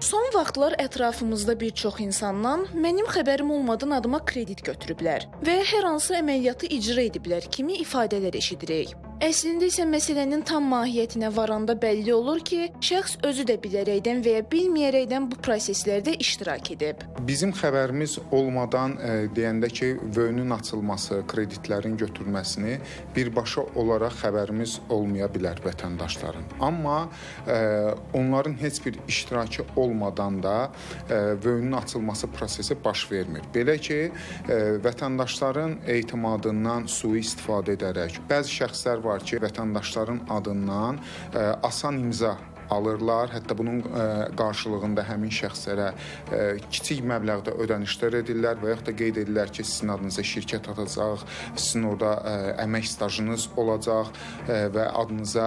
Son vaxtlar ətrafımızda bir çox insandan "Mənim xəbərim olmadan adıma kredit götürüblər" və ya "Hər hansı əməliyyatı icra ediblər" kimi ifadələr eşidirik. Əslində isə məsələnin tam mahiyyətinə varanda bəlli olur ki, şəxs özü də bilərəkdən və ya bilməyərəkdən bu proseslərdə iştirak edib. Bizim xəbərimiz olmadan deyəndə ki, vöyünün açılması, kreditlərin götürülməsini birbaşa olaraq xəbərimiz olmaya bilər vətəndaşların. Amma onların heç bir iştirakı olmadan da vöyünün açılması prosesi baş vermir. Belə ki, vətəndaşların etimadından sui-istifadə edərək bəzi şəxslər var ki, vətəndaşların adından asan imza alırlar. Hətta bunun qarşılığında həmin şəxslərə kiçik məbləğdə ödənişlər edirlər və yaxud da qeyd edirlər ki, sizin adınıza şirkət atacaq, sizin orada əmək stajınız olacaq və adınıza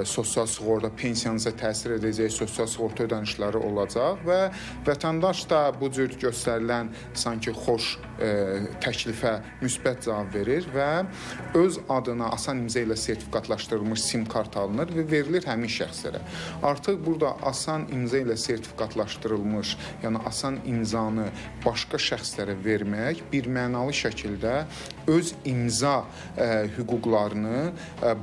sosial sığorta, pensiyanıza təsir edəcək sosial sığorta ödənişləri olacaq və vətəndaş da bu cür göstərilən sanki xoş təklifə müsbət cavab verir və öz adına asan imza ilə sertifikatlaşdırılmış sim kart alınır və verilir həmin şəxslərə. Artıq burada asan imza ilə sertifikatlaşdırılmış, yəni asan imzanı başqa şəxslərə vermək bir mənalı şəkildə öz imza hüquqlarını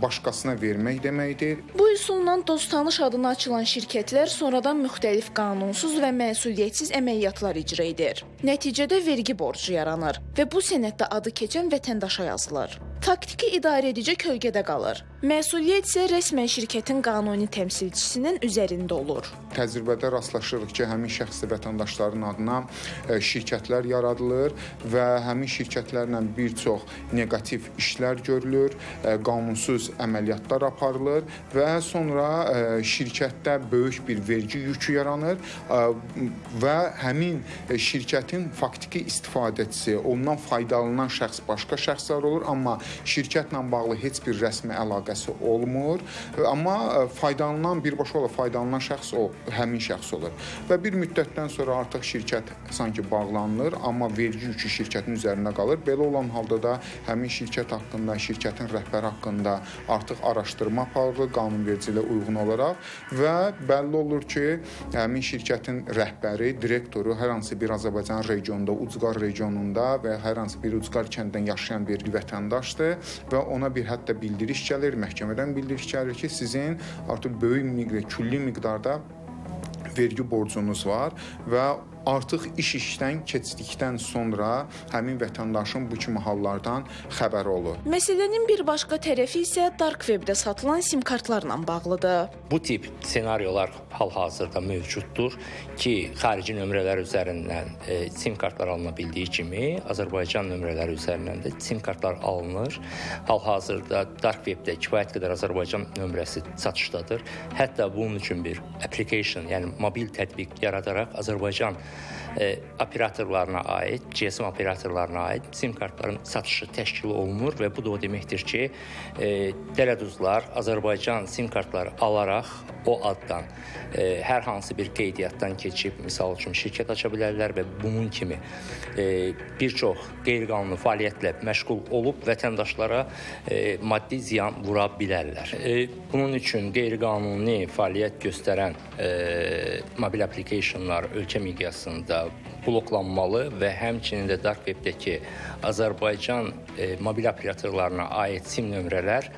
başqasına vermək deməkdir. Bu üsulla dost-tanış adına açılan şirkətlər sonradan müxtəlif qanunsuz və məsuliyyətsiz əməliyyatlar icra edir. Nəticədə vergi borcu yaranır və bu sənəddə adı keçən vətəndaşa yazılır. Faktiki idarəedici kölgədə qalır. Məsuliyyət isə rəsmən şirkətin qanuni təmsilçisinin üzərində olur. Təcrübədə rastlaşırıq ki, həmin şəxsi vətəndaşların adına şirkətlər yaradılır və həmin şirkətlərlə bir çox neqativ işlər görülür, qanunsuz əməliyyatlar aparılır və sonra şirkətdə böyük bir vergi yükü yaranır və həmin şirkətin faktiki istifadəçisi, ondan faydalanan şəxs başqa şəxslər olur, amma şirkətlə bağlı heç bir rəsmi əlaqəsi olmur. Amma faydalanan, birbaşa olaraq faydalanan şəxs o, həmin şəxs olur. Və bir müddətdən sonra artıq şirkət sanki bağlanılır, amma vergi yükü şirkətin üzərində qalır. Belə olan halda da həmin şirkət haqqında, şirkətin rəhbəri haqqında artıq araşdırma aparılır qanunvericiliyə uyğun olaraq və bəlli olur ki, həmin şirkətin rəhbəri, direktoru hər hansı bir Azərbaycan regionunda, ucqar regionunda və hər hansı bir ucqar kənddən yaşayan bir vətəndaşdır və ona bir hətta bildiriş gəlir, məhkəmədən bildiriş gəlir ki, sizin artıq böyük miqdar, külli miqdarda vergi borcunuz var və artıq iş işdən keçdikdən sonra həmin vətəndaşın bu kimi hallardan xəbəri olur. Məsələnin bir başqa tərəfi isə dark webdə satılan sim kartlarla bağlıdır. Bu tip senaryolar hal-hazırda mövcuddur ki, xarici nömrələr üzərindən sim kartlar alına bildiyi kimi, Azərbaycan nömrələri üzərindən də sim kartlar alınır. Hal-hazırda dark webdə kifayət qədər Azərbaycan nömrəsi satışdadır. Hətta bunun üçün bir application, yəni mobil tətbiq yaradaraq Azərbaycan operatorlarına aid, GSM operatorlarına aid sim kartların satışı təşkil olunur və bu da o deməkdir ki, dələduzlar Azərbaycan sim kartları alaraq o addan hər hansı bir qeydiyyatdan keçib, misal üçün şirkət aça bilərlər və bunun kimi bir çox qeyri-qanuni fəaliyyətlə məşğul olub vətəndaşlara maddi ziyan vura bilərlər. Bunun üçün qeyri-qanuni fəaliyyət göstərən mobil applicationlar ölkə miqyasında bloklanmalı və həmçinin də dark webdəki Azərbaycan mobil operatorlarına aid sim nömrələr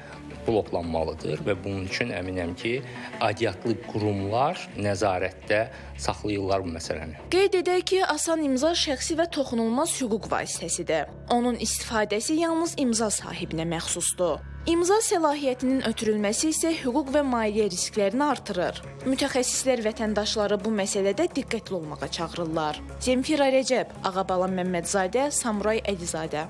bloklanmalıdır və bunun üçün əminəm ki, aidiyyatlı qurumlar nəzarətdə saxlayırlar bu məsələni. Qeyd edək ki, asan imza şəxsi və toxunulmaz hüquq vasitəsidir. Onun istifadəsi yalnız imza sahibinə məxsusdur. İmza səlahiyyətinin ötürülməsi isə hüquq və maliyyə risklərini artırır. Mütəxəssislər vətəndaşları bu məsələdə diqqətli olmağa çağırırlar. Zemfira Rəcəb, Ağabalan Məmmədzadə, Samuray Əlizadə.